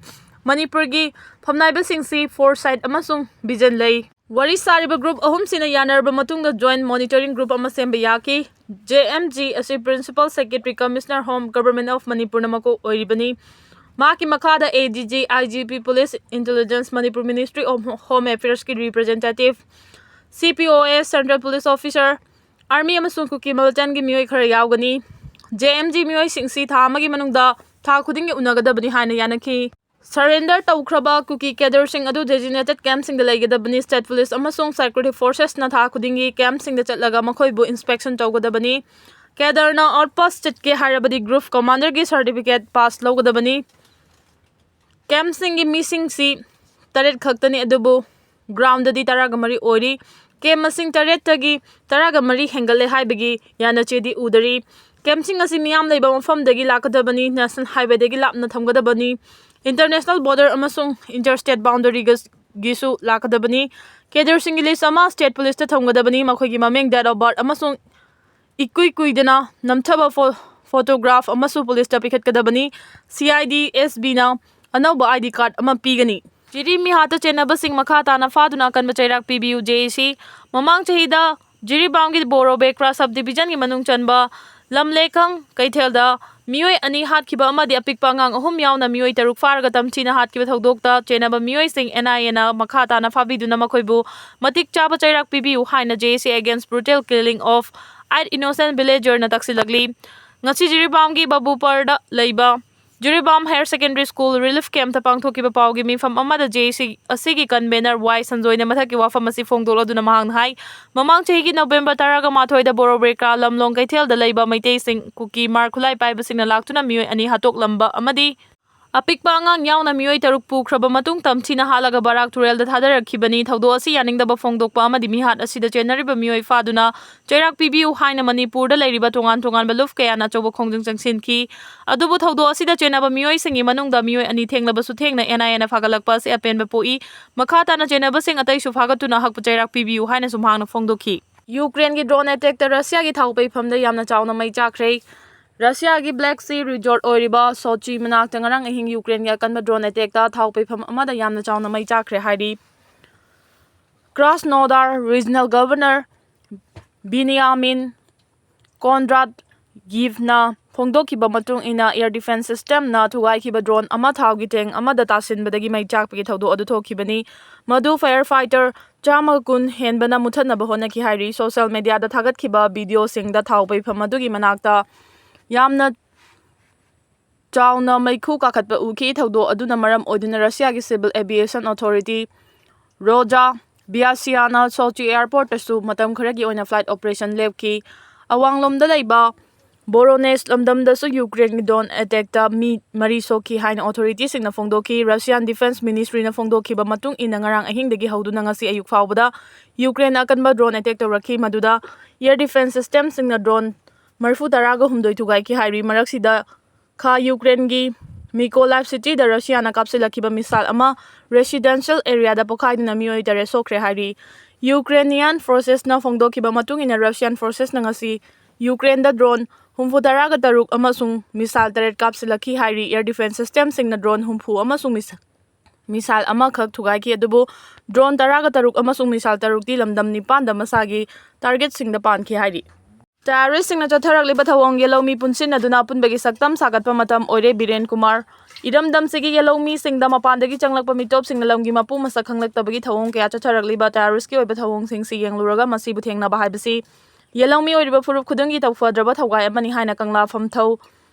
ꯃꯅꯤꯄꯨꯔꯒꯤ ꯐꯝꯅꯥꯏꯕꯁꯤꯡꯁꯤ ꯐꯣꯔꯁꯥꯏꯠ ꯑꯃꯁꯨꯡ ꯚꯤꯖꯟ ꯂꯩ꯫ ꯋꯥꯔꯤ ꯁꯥꯔꯤꯕ ꯒ꯭ꯔꯨꯞ ꯑꯍꯨꯝꯁꯤꯅ ꯌꯥꯅꯔꯕ ꯃꯇꯨꯡꯗ ꯖꯣꯏꯟꯠ ꯃꯣꯅꯤꯇꯔꯤꯡ ꯒ꯭ꯔꯨꯞ ꯑꯃ ꯁꯦꯝꯕ ꯌꯥꯈꯤ꯫ ꯖꯦ ꯑꯦꯝ ꯖꯤ ꯑꯁꯤ Principal Secretary Commissioner Home, Government of Manipurꯅ ꯃꯀꯣꯛ ꯑꯣꯏꯔꯤꯕꯅꯤ꯫ ꯃꯍꯥꯛꯀꯤ ꯃꯈꯥꯗ A D G, I G P, Police Intelligence, Manipur Ministry of Home Affairsꯀꯤ representative, C P O S, Central Police Officer, army ꯑꯃꯁꯨꯡ ꯀꯨꯀꯤ ꯃꯤꯂꯤꯇꯦꯟꯒꯤ ꯃꯤꯑꯣꯏ ꯈꯔ ꯌꯥꯎꯒꯅꯤ꯫ ꯖꯦ ꯑꯦꯝ ꯖꯤ ꯃꯤꯑꯣꯏꯁꯤꯡꯁꯤ ꯊꯥ ꯑꯃꯒꯤ ꯃꯅꯨꯡꯗ ꯊꯥ ꯈꯨꯗꯤꯡꯒꯤ ꯎꯅꯒꯗꯕꯅꯤ ꯍꯥꯏꯅ ꯌꯥꯅꯈꯤ꯫ ꯁꯔꯦꯟꯗꯔ ꯇꯧꯈ꯭ꯔꯕ ꯀꯨꯀꯤ ꯀꯦꯗꯔꯁꯤꯡ ꯑꯗꯨ designated campꯁꯤꯡꯗ ꯂꯩꯒꯗꯕꯅꯤ꯫ ꯁ꯭ꯇꯦꯠ ꯄꯨꯂꯤꯁ ꯑꯃꯁꯨꯡ ꯁꯦꯀ꯭ꯌꯨꯔꯤꯇꯤ ꯐꯣꯔꯁꯦꯁꯅ ꯊꯥ ꯈꯨꯗꯤꯡꯒꯤ ꯀꯦꯝꯞꯁꯤꯡꯗ ꯆꯠꯂꯒ ꯃꯈꯣꯏꯕꯨ inspection ꯇꯧꯒꯗꯕꯅꯤ꯫ ꯀꯦꯗꯔꯅ ꯑꯥꯎꯠꯄꯣꯁꯠ ꯆꯠꯀꯦ ꯍꯥꯏꯔꯕꯗꯤ group commanderꯒꯤ certificate pass ꯂꯧꯒꯗꯕꯅꯤ꯫ ꯀꯦꯝꯞꯁꯤꯡꯒꯤ ꯃꯤꯁꯤꯡꯁꯤ ꯇꯔꯦꯠ ꯈꯛꯇꯅꯤ, ꯑꯗꯨꯕꯨ ꯒ꯭ꯔꯥꯎꯟꯗꯗꯤ ꯇꯔꯥꯒ ꯃꯔꯤ ꯑꯣꯏꯔꯤ꯫ ꯀꯦꯝꯞ ꯃꯁꯤꯡ ꯇꯔꯦꯠꯇꯒꯤ ꯇꯔꯥꯒ ꯃꯔꯤ ꯍꯦꯟꯒꯠꯂꯦ ꯍꯥꯏꯕꯒꯤ ꯌꯥꯅꯆꯦꯗꯤ ꯎꯗꯔꯤ꯫ ꯀꯦꯝꯞꯁꯤꯡ ꯑꯁꯤ ꯃꯤꯌꯥꯝ ꯂꯩꯕ ꯃꯐꯝꯗꯒꯤ ꯂꯥꯛꯀꯗꯕꯅꯤ, ꯅꯦꯁꯅꯦꯜ ꯍꯥꯏꯋꯦꯗꯒꯤ ꯂꯥꯞꯅ ꯊꯝꯒꯗꯕꯅꯤ, ꯏꯟꯇꯔꯅꯦꯁꯅꯦꯜ ꯕꯣꯔꯗꯔ ꯑꯃꯁꯨꯡ ꯏꯟꯇꯔ ꯁ꯭ꯇꯦꯠ ꯕꯥꯎꯟꯗꯔꯤꯒꯤꯁꯨ ꯂꯥꯛꯀꯗꯕꯅꯤ꯫ ꯀꯦꯗꯔꯁꯤꯡꯒꯤ ꯂꯤꯁ ꯑꯃ ꯁ꯭ꯇꯦꯠ ꯄꯨꯂꯤꯁꯇ ꯊꯝꯒꯗꯕꯅꯤ, ꯃꯈꯣꯏꯒꯤ ꯃꯃꯤꯡ, date of birth ꯑꯃꯁꯨꯡ ꯏꯀꯨꯏ ꯀꯨꯏꯗꯅ ꯅꯝꯊꯕ ꯐꯣ-, ꯐꯣꯇꯣꯒ꯭ꯔꯥꯐ ꯑꯃꯁꯨ ꯄꯨꯂꯤꯁꯇ ꯄꯤꯈꯠꯀꯗꯕꯅꯤ꯫ ꯁꯤ ꯑꯥꯏ ꯗꯤ ꯑꯦꯁ ꯕꯤꯅ ꯑꯅꯧꯕ ꯑꯥꯏ ꯗꯤ ꯀꯥꯔꯗ ꯑꯃ ꯄꯤꯒꯅꯤ꯫ ꯖꯤꯔꯤ ꯃꯤꯍꯥꯠꯇ ꯆꯦꯟꯅꯕꯁꯤꯡ ꯃꯈꯥ ꯇꯥꯅ ꯐꯥꯗꯨꯅ ꯑꯀꯟꯕ ꯆꯩꯔꯥꯛ ꯄꯤꯕꯤꯌꯨ, ꯖꯦ ꯑꯦ ꯁꯤ꯫ ꯃꯃꯥꯡ ꯆꯍꯤꯗ ꯖꯤꯔꯤꯕꯥꯝꯒꯤ ꯕꯣꯔꯣ ꯕꯦꯀ꯭ꯔꯥ sub divisionꯒꯤ ꯃꯅꯨꯡ ꯆꯟꯕ ꯂꯝꯂꯦꯈꯪ ꯀꯩꯊꯦꯜꯗ ꯃꯤꯑꯣꯏ ꯑꯅꯤ ꯍꯥꯠꯈꯤꯕ ꯑꯃꯗꯤ ꯑꯄꯤꯛꯄ ꯑꯉꯥꯡ ꯑꯍꯨꯝ ꯌꯥꯎꯅ ꯃꯤꯑꯣꯏ ꯇꯔꯨꯛ ꯐꯥꯔꯒ ꯇꯝꯊꯤꯅ ꯍꯥꯠꯈꯤꯕ ꯊꯧꯗꯣꯛꯇ ꯆꯦꯟꯅꯕ ꯃꯤꯑꯣꯏꯁꯤꯡ ꯑꯦꯟ ꯑꯥꯏ ꯑꯦꯅ ꯃꯈꯥ ꯇꯥꯅ ꯐꯥꯕꯤꯗꯨꯅ ꯃꯈꯣꯏꯕꯨ ꯃꯇꯤꯛ ꯆꯥꯕ ꯆꯩꯔꯥꯛ ꯄꯤꯕꯤꯌꯨ ꯍꯥꯏꯅ J A C Against Brutal Killing of Eight Innocent Villagerꯅ ꯇꯛꯁꯤꯜꯂꯛꯂꯤ꯫ ꯉꯁꯤ ꯖꯤꯔꯤꯕꯥꯝꯒꯤ ꯕꯕꯨꯄꯔꯗ ꯂꯩꯕ Jiribam Higher Secondary School relief campꯇ ꯄꯥꯡꯊꯣꯛꯈꯤꯕ ꯄꯥꯎꯒꯤ ꯃꯤꯐꯝ ꯑꯃꯗ ꯖꯦ ꯑꯦ ꯁꯤ ꯑꯁꯤꯒꯤ convener ꯋꯥꯏ ꯁꯟꯖꯣꯏꯅ ꯃꯊꯛꯀꯤ ꯋꯥꯐꯝ ꯑꯁꯤ ꯐꯣꯡꯗꯣꯛꯂꯗꯨꯅ ꯃꯍꯥꯛꯅ ꯍꯥꯏ, ꯃꯃꯥꯡ ꯆꯍꯤꯒꯤ November ꯇꯔꯥꯃꯥꯊꯣꯏꯗ ꯕꯣꯔꯣꯕꯦꯀꯥ ꯂꯝꯂꯣꯡ ꯀꯩꯊꯦꯜꯗ ꯂꯩꯕ ꯃꯩꯇꯩꯁꯤꯡ ꯀꯨꯀꯤ ꯃꯥꯔ ꯈꯨꯠꯂꯥꯏ ꯄꯥꯏꯕꯁꯤꯡꯅ ꯂꯥꯛꯇꯨꯅ ꯃꯤꯑꯣꯏ ꯑꯅꯤ ꯍꯥꯠꯇꯣꯛꯂꯝꯕ ꯑꯃꯗꯤ ꯑꯄꯤꯛꯄ ꯑꯉꯥꯡ ꯌꯥꯎꯅ ꯃꯤꯑꯣꯏ ꯇꯔꯨꯛ ꯄꯨꯈ꯭ꯔꯕ ꯃꯇꯨꯡ ꯇꯝꯊꯤꯅ ꯍꯥꯠꯂꯒ ꯕꯔꯥꯛ ꯇꯨꯔꯦꯜꯗ ꯊꯥꯗꯔꯛꯈꯤꯕꯅꯤ꯫ ꯊꯧꯗꯣꯛ ꯑꯁꯤ ꯌꯥꯅꯤꯡꯗꯕ ꯐꯣꯡꯗꯣꯛꯄ ꯑꯃꯗꯤ ꯃꯤꯍꯥꯠ ꯑꯁꯤꯗ ꯆꯦꯟꯅꯔꯤꯕ ꯃꯤꯑꯣꯏ ꯐꯥꯗꯨꯅ ꯆꯩꯔꯥꯛ ꯄꯤꯕꯤꯌꯨ ꯍꯥꯏꯅ ꯃꯅꯤꯄꯨꯔꯗ ꯂꯩꯔꯤꯕ ꯇꯣꯉꯥꯟ ꯇꯣꯉꯥꯟꯕ ꯂꯨꯞ ꯀꯌꯥꯅ ꯑꯆꯧꯕ ꯈꯣꯡꯖꯪ ꯆꯪꯁꯤꯟꯈꯤ꯫ ꯑꯗꯨꯕꯨ ꯊꯧꯗꯣꯛ ꯑꯁꯤꯗ ꯆꯦꯟꯅꯕ ꯃꯤꯑꯣꯏꯁꯤꯡꯒꯤ ꯃꯅꯨꯡꯗ ꯃꯤꯑꯣꯏ ꯑꯅꯤ ꯊꯦꯡꯂꯕꯁꯨ ꯊꯦꯡꯅ ꯑꯦꯟ ꯑꯥꯏ ꯑꯦꯅ ꯐꯥꯒꯠꯂꯛꯄ ꯑꯁꯤ ꯑꯄꯦꯟꯕ ꯄꯣꯛꯏ꯫ ꯃꯈꯥ ꯇꯥꯅ ꯆꯦꯟꯅꯕꯁꯤꯡ ꯑꯇꯩꯁꯨ ꯐꯥꯒꯠꯇꯨꯅ ꯑꯍꯛꯄ ꯆꯩꯔꯥꯛ ꯄꯤꯕꯤꯌꯨ ꯍꯥꯏꯅꯁꯨ ꯃꯍꯥꯛꯅ ꯐꯣꯡꯗꯣꯛꯈꯤ꯫ ꯌꯨꯀ꯭ꯔꯦꯟꯒꯤ drone attackꯇ ꯔꯁꯤꯌꯥꯒꯤ ꯊꯥꯎ ꯄꯩꯐꯝꯗ ꯌꯥꯝꯅ ꯆꯥꯎꯅ ꯃꯩ ꯆꯥꯛꯈ꯭ꯔꯦ꯫ ꯔꯁꯤꯌꯥꯒꯤ Black Sea resort ꯑꯣꯏꯔꯤꯕ ꯁꯣꯆꯤ ꯃꯅꯥꯛꯇ ꯉꯔꯥꯡ ꯑꯍꯤꯡ ꯌꯨꯀ꯭ꯔꯦꯟꯒꯤ ꯑꯀꯟꯕ drone attackꯇ ꯊꯥꯎ ꯄꯩꯐꯝ ꯑꯃꯗ ꯌꯥꯝꯅ ꯆꯥꯎꯅ ꯃꯩ ꯆꯥꯛꯈ꯭ꯔꯦ ꯍꯥꯏꯔꯤ꯫ Krasnodar Regional Governor Benjamin Kondratyevꯅ ꯐꯣꯡꯗꯣꯛꯈꯤꯕ ꯃꯇꯨꯡ ꯏꯟꯅ, air defense systemꯅ ꯊꯨꯒꯥꯏꯈꯤꯕ drone ꯑꯃ ꯊꯥꯎꯒꯤ tank ꯑꯃꯗ ꯇꯥꯁꯤꯟꯕꯗꯒꯤ ꯃꯩ ꯆꯥꯛꯄꯒꯤ ꯊꯧꯗꯣꯛ ꯑꯗꯨ ꯊꯣꯛꯈꯤꯕꯅꯤ꯫ ꯃꯗꯨ firefighter ꯆꯥꯝꯃ ꯀꯨꯟ ꯍꯦꯟꯕꯅ ꯃꯨꯊꯠꯅꯕ ꯍꯣꯠꯅꯈꯤ ꯍꯥꯏꯔꯤ꯫ Social mediaꯗ ꯊꯥꯒꯠꯈꯤꯕ videoꯁꯤꯡꯗ ꯊꯥꯎ ꯄꯩꯐꯝ ꯑꯗꯨꯒꯤ ꯃꯅꯥꯛꯇ ꯌꯥꯝꯅ ꯆꯥꯎꯅ ꯃꯩꯈꯨ ꯀꯥꯈꯠꯄ ꯎꯈꯤ꯫ ꯊꯧꯗꯣꯛ ꯑꯗꯨꯅ ꯃꯔꯝ ꯑꯣꯏꯗꯨꯅ ꯔꯁꯤꯌꯥꯒꯤ Civil Aviation Authority Roja Biasiana Sochi airportꯇꯁꯨ ꯃꯇꯝ ꯈꯔꯒꯤ ꯑꯣꯏꯅ flight operation ꯂꯦꯞꯈꯤ꯫ ꯑꯋꯥꯡꯂꯣꯝꯗ ꯂꯩꯕ Voronezh ꯂꯝꯗꯝꯗꯁꯨ ꯌꯨꯀ꯭ꯔꯦꯟꯒꯤ drone attackꯇ ꯃꯤ ꯃꯔꯤ ꯁꯣꯛꯈꯤ ꯍꯥꯏꯅ authorityꯁꯤꯡꯅ ꯐꯣꯡꯗꯣꯛꯈꯤ꯫ Russian Defense Ministryꯅ ꯐꯣꯡꯗꯣꯛꯈꯤꯕ ꯃꯇꯨꯡ ꯏꯟꯅ, ꯉꯔꯥꯡ ꯑꯍꯤꯡꯗꯒꯤ ꯍꯧꯗꯨꯅ ꯉꯁꯤ ꯑꯌꯨꯛ ꯐꯥꯎꯕꯗ ꯌꯨꯀ꯭ꯔꯦꯟꯅ ꯑꯀꯟꯕ drone attack ꯇꯧꯔꯛꯈꯤ, ꯃꯗꯨꯗ air defense systemꯁꯤꯡꯅ drone ꯃꯔꯤꯐꯨ ꯇꯔꯥꯒ ꯍꯨꯝꯗꯣꯏ ꯊꯨꯒꯥꯏꯈꯤ ꯍꯥꯏꯔꯤ꯫ ꯃꯔꯛꯁꯤꯗ ꯈꯥ ꯌꯨꯀ꯭ꯔꯦꯟꯒꯤ Mykolaiv cityꯗ ꯔꯁꯤꯌꯥꯅ ꯀꯥꯞꯁꯤꯜꯂꯛꯈꯤꯕ missile ꯑꯃ residential areaꯗ ꯄꯣꯈꯥꯏꯗꯨꯅ ꯃꯤꯑꯣꯏ ꯇꯔꯦꯠ ꯁꯣꯛꯈ꯭ꯔꯦ ꯍꯥꯏꯔꯤ꯫ Ukrainian forcesꯅ ꯐꯣꯡꯗꯣꯛꯈꯤꯕ ꯃꯇꯨꯡ ꯏꯟꯅ, Russian forcesꯅ ꯉꯁꯤ ꯌꯨꯀ꯭ꯔꯦꯟꯗ drone ꯍꯨꯝꯐꯨ ꯇꯔꯥꯒ ꯇꯔꯨꯛ ꯑꯃꯁꯨꯡ missile ꯇꯔꯦꯠ ꯀꯥꯞꯁꯤꯜꯂꯛꯈꯤ ꯍꯥꯏꯔꯤ꯫ Air defense systemꯁꯤꯡꯅ drone ꯍꯨꯝꯐꯨ ꯑꯃꯁꯨꯡ missile missile ꯑꯃꯈꯛ ꯊꯨꯒꯥꯏꯈꯤ, ꯑꯗꯨꯕꯨ drone ꯇꯔꯥꯒ ꯇꯔꯨꯛ ꯑꯃꯁꯨꯡ missile ꯇꯔꯨꯛꯇꯤ ꯂꯝꯗꯝ ꯅꯤꯄꯥꯟꯗ ꯃꯁꯥꯒꯤ targetꯁꯤꯡꯗ ꯄꯥꯟꯈꯤ ꯍꯥꯏꯔꯤ꯫ Terroristꯁꯤꯡꯅ ꯆꯠꯊꯔꯛꯂꯤꯕ ꯊꯧꯑꯣꯡ ꯌꯦꯜꯍꯧꯃꯤ ꯄꯨꯟꯁꯤꯟꯅꯗꯨꯅ ꯑꯄꯨꯟꯕꯒꯤ ꯁꯛꯇꯝ ꯁꯥꯒꯠꯄ ꯃꯇꯝ ꯑꯣꯏꯔꯦ꯫ ꯕꯤꯔꯦꯟ ꯀꯨꯃꯥꯔ ꯏꯔꯝꯗꯝꯁꯤꯒꯤ ꯌꯦꯜꯍꯧꯃꯤꯁꯤꯡꯗ ꯃꯄꯥꯟꯗꯒꯤ ꯆꯪꯂꯛꯄ ꯃꯤꯇꯣꯞꯁꯤꯡꯅ ꯂꯝꯒꯤ ꯃꯄꯨ ꯃꯁꯛ ꯈꯪꯂꯛꯇꯕꯒꯤ ꯊꯧꯑꯣꯡ ꯀꯌꯥ ꯆꯠꯊꯔꯛꯂꯤꯕ terroristꯀꯤ ꯑꯣꯏꯕ ꯊꯧꯑꯣꯡꯁꯤꯡꯁꯤ ꯌꯦꯡꯂꯨꯔꯒ ꯃꯁꯤꯕꯨ ꯊꯦꯡꯅꯕ ꯍꯥꯏꯕꯁꯤ ꯌꯦꯜꯍꯧꯃꯤ ꯑꯣꯏꯔꯤꯕ ꯐꯨꯔꯨꯞ ꯈꯨꯗꯤꯡꯒꯤ ꯇꯧꯐꯗ꯭ꯔꯕ ꯊꯧꯒꯥꯏ ꯑꯃꯅꯤ ꯍꯥꯏꯅ ꯀꯪꯂꯥꯐꯝ ꯊꯧ